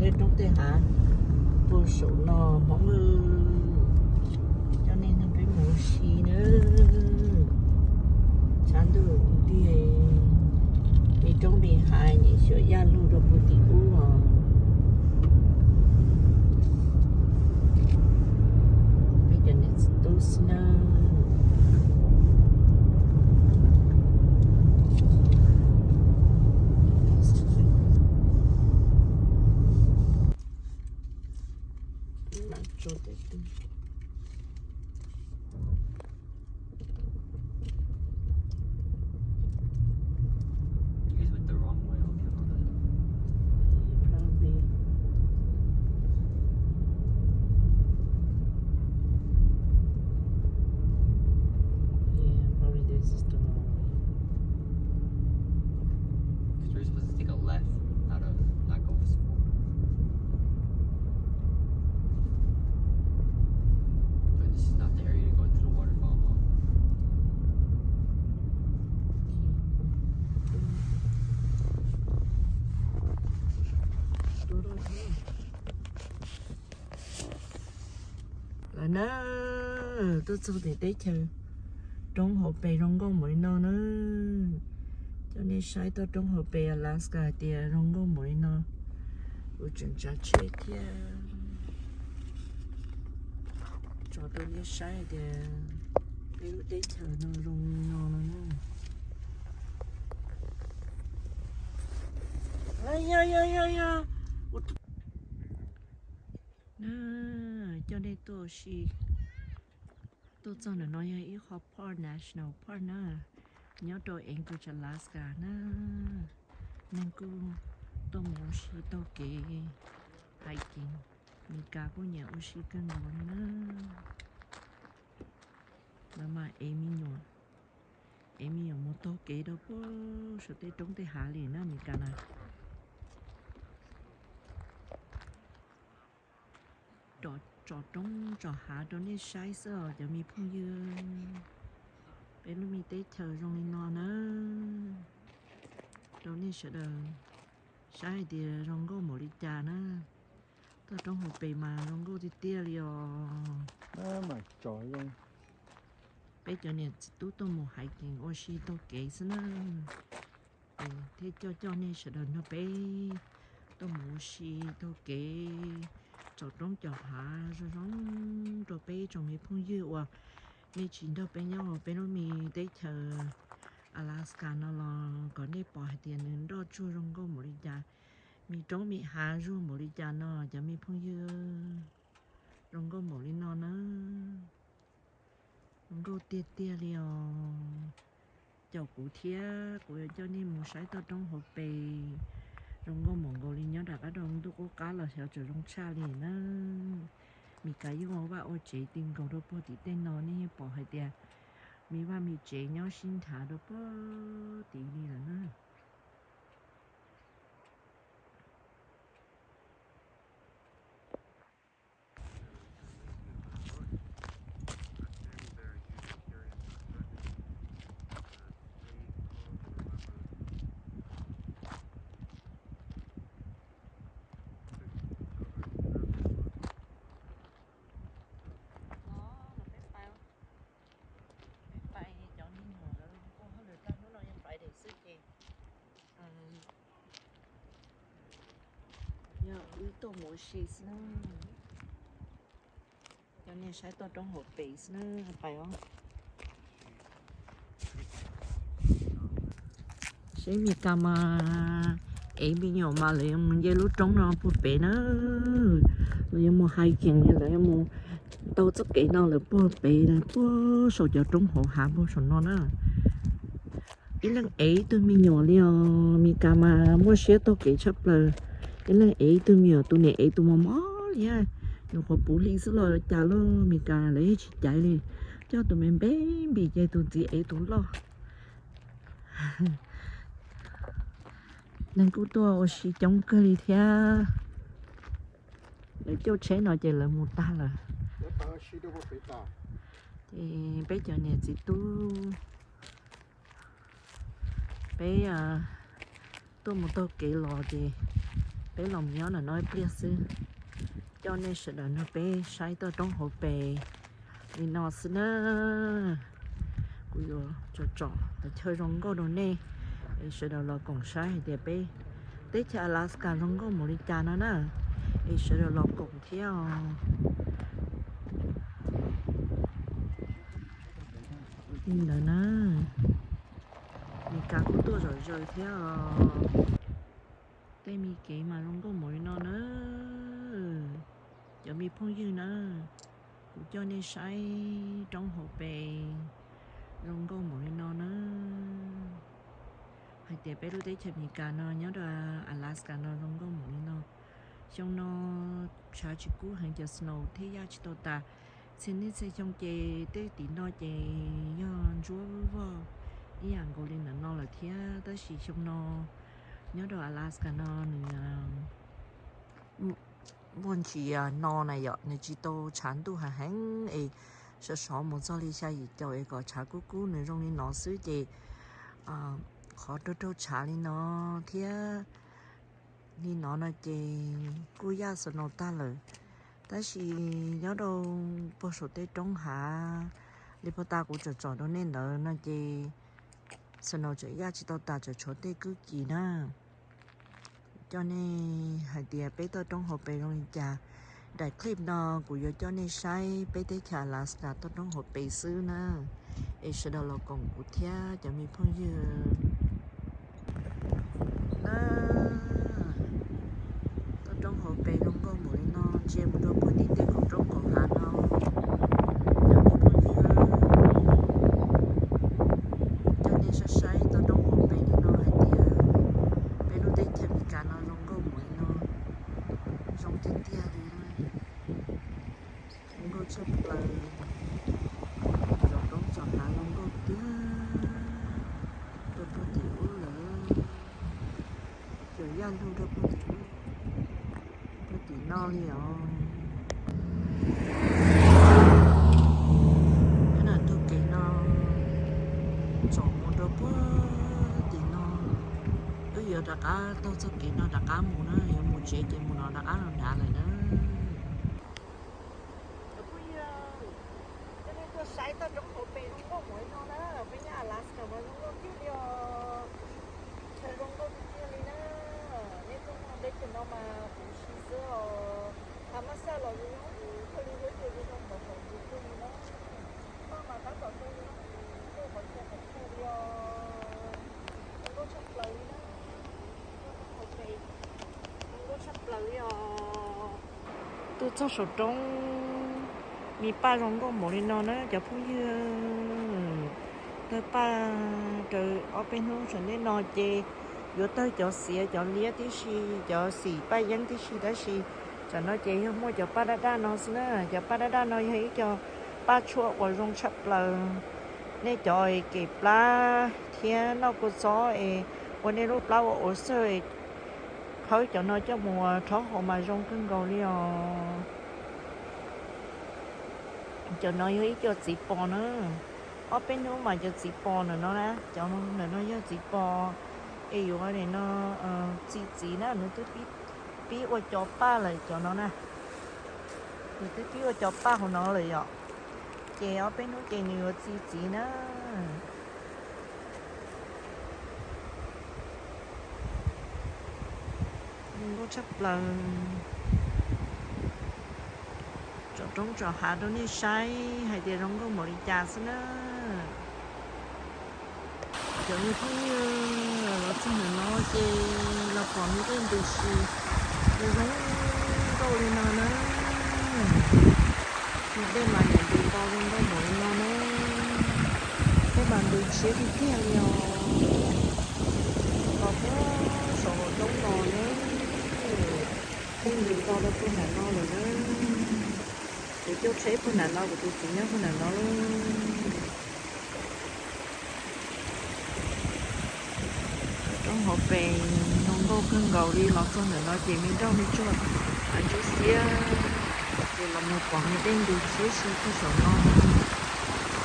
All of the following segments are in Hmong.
Roob tej hav puag saum no Hmoob, coj nej nrog peb mus ua si na. Tshav ntuj ntiag, me roob me hav nyuam xyuas yaj lug rau puag tim ub os. Peb cov niam txiv tub xwb na. You guys went the wrong way. Probably. Yeah, probably this is the wrong way. 'Cause we're supposed to take a left out of Lagos. But this is not the area to go to the waterfall, huh? Lawm na, tuaj txog tim teb chaws roob hauv pes zoo nkauj npaum li no na. Coj nej saib toj roob hauv pes Alaska hais tias zoo nkauj npaum li no. Kuv tseem tsav tsheb thiab tso rau nej saib hais tias peb lub teb chaws no zoo li no no na. Yog yog yog yog. Na, coj nej tuaj ua si. Tuaj txog ntawm no yog ib qho park, national park na, nyob rau Anchorage, Alaska na. Neeg kuj tuaj mus ua si taug kev hiking, Mes Kas kuj nyiam ua si kawg nkaus li na. Lawv mas ev me nyuam, ev me nyuam mus taug kev rau puag saum tej roob tej hav li na Mes Kas na. Tsom roob tsom hav rau nej saib xwb os cov me phooj ywg. Peb lub me teb chaws zoo li no na, rau nej sawv daws saib hais tias zoo nkauj npaum li cas na. Toj roob hauv pes mas zoo nkauj tiag tiag li os. Peb cov niam txiv tub tuaj mus hiking ua si taug kev xwb na. Thiaj coj coj nej sawv daws nrog peb tuaj mus ua si taug kev tsom roob tsom hav zoo zoo rau peb tsoom me phooj ywg uas nej tsis nrog peb nyob hauv peb lub me teb chaws Alaska no los kom nej pom hais tias nws nroj tsuag zoo nkauj npaum li cas, me roob me hav zuag npaum li cas no cov me phooj ywg. Zoo nkauj npaum li no na. Zoo nkauj tiag tiag li os. Caum kuv thiab kuv yuav coj nej mus saib toj roob hauv pes. Zoo nkauj npaum nkaus li nyob nram qab rau ntuj qub qab los xyov tseem zoo tshaj li na. Mes Kas yeej ua vaj ua tsev ti nkaus rau puag tim tej no nej yeej pom hais tias me vaj me tsev nyob sib nrhav rau puag tid li lawm na. Peb pais cov me nyuam lawv ua hauj lwm tag hnub no yog Friday xwb ces yog wb tuaj mus ua si xwb na. Coj nej saib toj roob hauv pes xwb na, pais os. Seb Mes Kas mas ev me nyuam mas lawv yuav mus nce lub roob no puag pem na. Lawv yuav mus hiking, lawv yuav mus taug txoj kev no lawm puag pem, puag saum cov roob hauv hav puag saum no na. Ib leeg ev ib tug me nyuam li os, Mes Kas mas muaj siab taug kev tshaj plaws. Ib leeg ev ib tug me nyuam, tus niam ev tus mos mos li, nyuam qhuav puv hli xwb los cas lauj, Mes Kas lawv yeej tsis caiv li. Coj tus me npe npis ces tus txiv ev tus loj. Neeg kuj tuaj ua si coob kawg li thiab. Lawv caij tsheb no ces lawv mus tag lawm. Ces peb cov niam txiv tub, peb tuaj mus taug kev los ces Peb los nyob ntawm no ib pliag xwb, coj nej sawv daws nrog peb saib toj roob hauv pes li no xwb na. Kuv yuav tsom tsom qhov chaw zoo nkauj rau nej, es sawv daws los koom saib hais tias peb teb chaws Alaska zoo nkauj npaum li cas no na, es sawv daws los koom thiab os. Li ntawd na, Mes Kas kuj tuaj zom zaws thiab os. Tej me kev mas zoo nkauj npaum li no na. Cov me phooj ywg na, kuv coj nej saib roob hauv pes zoo nkauj npaum li no na. Hais tias peb lub teb chaws Amelikas no nyob rau Alaska no zoo nkauj npaum li no. Xyoo no tshav tsis kub heev, cov snow thiab yaj tsis tau tas. Txhia niaj txhia xyoo ces tej tim no ces yog ntsuab vog ib yam nkaus li ntawm no lawm thiab, tab sis xyoo no nyob rau Alaska no nws muaj ntsis no na yom, nws tsis tau tshav ntuj heev heev es sov sov mus txog li xya yim caum es kom tshav kub kub nws zoo li no xwb ces qhov raug raug tshav li no thiab li no no ces kuj yaj snow tag lawm. Tab sis nyob rau puag saum tej roob hav li puag ta kuv tsom tsom rau nej ntawd no ces snow tseem yaj tsis tau tas, tseem tshuav tej kwb kis na. Coj nej hais tias peb toj roob hauv pes zoo li cas. Daim clip no kuv yuav coj nej saib peb teb chaws Alaska toj roob hauv pes xwb na, es sawv daws los koom kuv thiab cov me phooj ywg na. Toj roob hauv pes zoo nkauj npaum li no, ntsia mus rau puag tim tej kaum roob kaum hav no. Cov me phooj ywg, coj nej saib saib toj roob hauv pes li no hais tias peb lub teb chaws Amelikas no zoo nkauj npaum li no, zoo tiag tiag li. Zoo nkauj tshaj plaws, cov roob txoj hav zoo nkauj tiag, rau puag tim ub lawm, cov yaj ntug rau puag tim ub, puag tim no li os. Nyob ntawm ntug kev no tsom mus rau puag tim no, wb yuav rov qab taug txoj kev no rov qab mus na, yuav mus tsev ces mus no rov qab los nrad lawm na. Cov phooj ywg, coj nej tuaj saib toj roob hauv pes zoo nkauj npaum li no na, peb nyob Alaska mas zoo nkauj kiag li os. Chaw zoo nkauj tiag tiag li na. Nej tuaj nyob teb chaws no mas kuv si xwb os. Hav mab xaj los zoo zoo kawg li thiab, ces zoo zoo npaum saum yus kawg li na. Paj mas tab tom zoo li no, kuj qhov chaw qhov chaw li os. Zoo nkauj tshaj plaws li na. Zoo nkauj tshaj plaws li os. Tuaj txog saum roob, me paj zoo nkauj npaum li no na cov phooj ywg. Tawg paj raws ob peb hnub saum ntej no ces yuav tawg cov xiav cov liab tib si, cov xim paj yeeb tib si, tab sis tam no ces yog muaj cov paj daj daj no xwb na. Cov paj daj daj no yog ib co paj tshuaj uas zoo tshaj plaws. Nej cov kem plab thiab noj kua txob es ua nej lub plab ua ua xwb, khawb cov no coj mus rhaub haus mas zoo kawg nkaus li os. Cov no yog ib co txiv pos na. Ob peb hnub mas cov txiv pos ntawm no na, cov ntawm no yog txiv pos es yuav nim no txi txiv na, nws twb pib ua co paj lawm cov no na. Nws twb pib ua co paj hauv no lawm yom. Ces ob peb hnub ces nws yuav txi txiv na. Zoo nkauj tshaj plaws. Tsom roob tsom hav rau nej saib hais tias zoo nkauj npaum li cas xwb na. Cov me phooj ywg, los txog ntawm no ces los pom me dej ntws si zoo nkauj li no na. Me dej mas nws ntws to zoo nkauj npaum li no na. Dej mas ntws tshiab tiag tiag li os. Los puag saum roob no na. Dej ntws to rau puag nram no lawm na. Kuv caij tsheb puag nram no, kuv tus txiv nyob puag nram no. Roob hauv pes zoo nkauj kawg nkaus li, los txog ntawm no ces me nroj me tsuag, ntsuab xiab, ces los mus pom me dej ntws tshiab si puag saum no,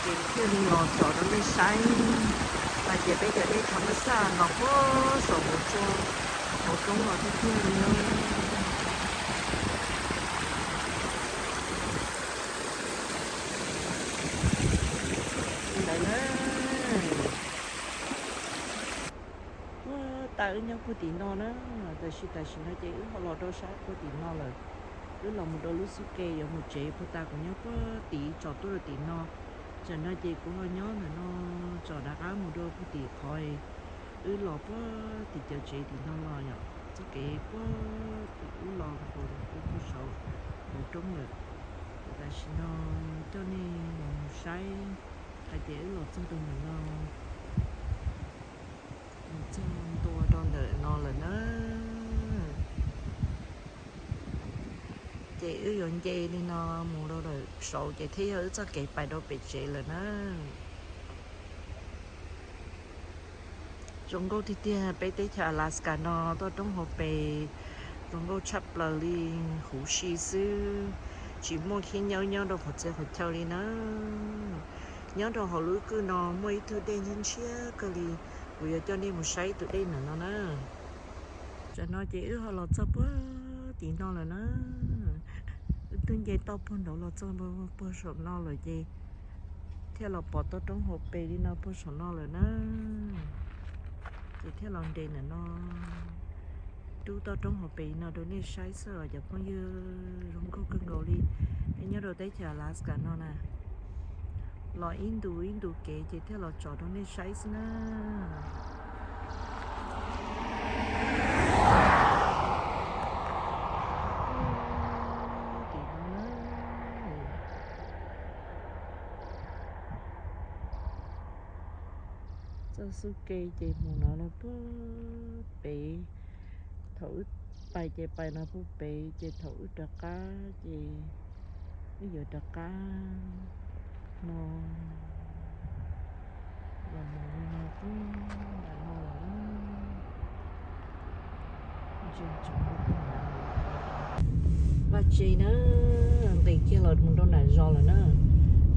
ces thiaj li los tsom rau nej saib. Hais tias peb cov dej thav mab xaj los puag saum npoo tsua, Roob los tiag tiag li na. Ntawd na, puag ta wb nyob puag tim no na, tab sis tam sim no ces wb ho los rau sab puag tim no lawm. Wb los mus rau lub xub ke yuav mus tsev, puag ta kuv nyob puag tim tsom tuaj rau tim no. Tsam no ces kuv ho nyob ntawm no tsom rov qab mus rau puag tim qhov wb los puag tim cov tsev tim no los yom. Txoj kev puag tim wb los puag saud hauv roob lawm. Ces tam sim no coj nej los mus saib hais tias wb los txog rau ntawm no, los txog ntua rau ntawm no lawm na. Ces wb yuav nce li no mus rau ntawm saud ces thiaj yog wb txoj kev pais rau pem tsev lawm na. Zoo nkauj tiag tiag, peb teb chaws Alaska no toj roob hauv pes zoo nkauj tshaj plaws li, huv si xwb, tsis muaj khib nyob nyob rau qhov txhia qhov chaw li na. Nyob rau hauv lub kwj no muaj ib tug dej ntshiab ntshiab kawg li, kuv yuav coj nej mus saib ib tug dej ntawm no na. Tsam no ces wb ho los txog puag tim no lawm na. Wb twb nce toj puag nraud los txog puag saum no lawm ces thiaj los pom toj roob hauv pes li no puag saum no lawm na. Ces thiaj los nres ntawm no, rub toj roob hauv pes li no rau nej saib xwb os cov phooj ywg, zoo nkauj kawg nkaus li. Peb nyob rau teb chaws Alaska no na, los ib ntus ib ntus kev ces thiaj los tsom rau nej saib xwb na. Txoj xub ke ces mus no rau puag pem, thaum wb pais ces pais no puag pem ces thaum wb rov qab ces wb yuav rov qab no, los mus no puag nram no lawm. Vaj tse na, nqis kiag los mus rau nram zos lawm na.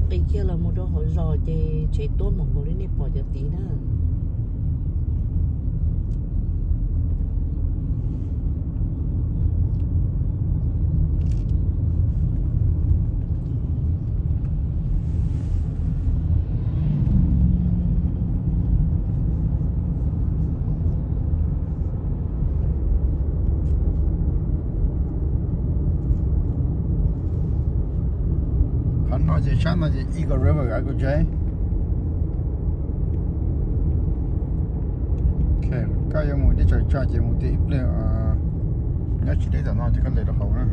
Nqis kiag los mus rau hauv zos ces tsev tuab mus nkaus li nej pom cov tid na. Qhov no ces sab no ces Eagle River a kuv tsev. Koj yuav mus teb chaws tso ces mus tiag ib pliag, nyob tsis deb tom no ces koj ntes rau hauv na.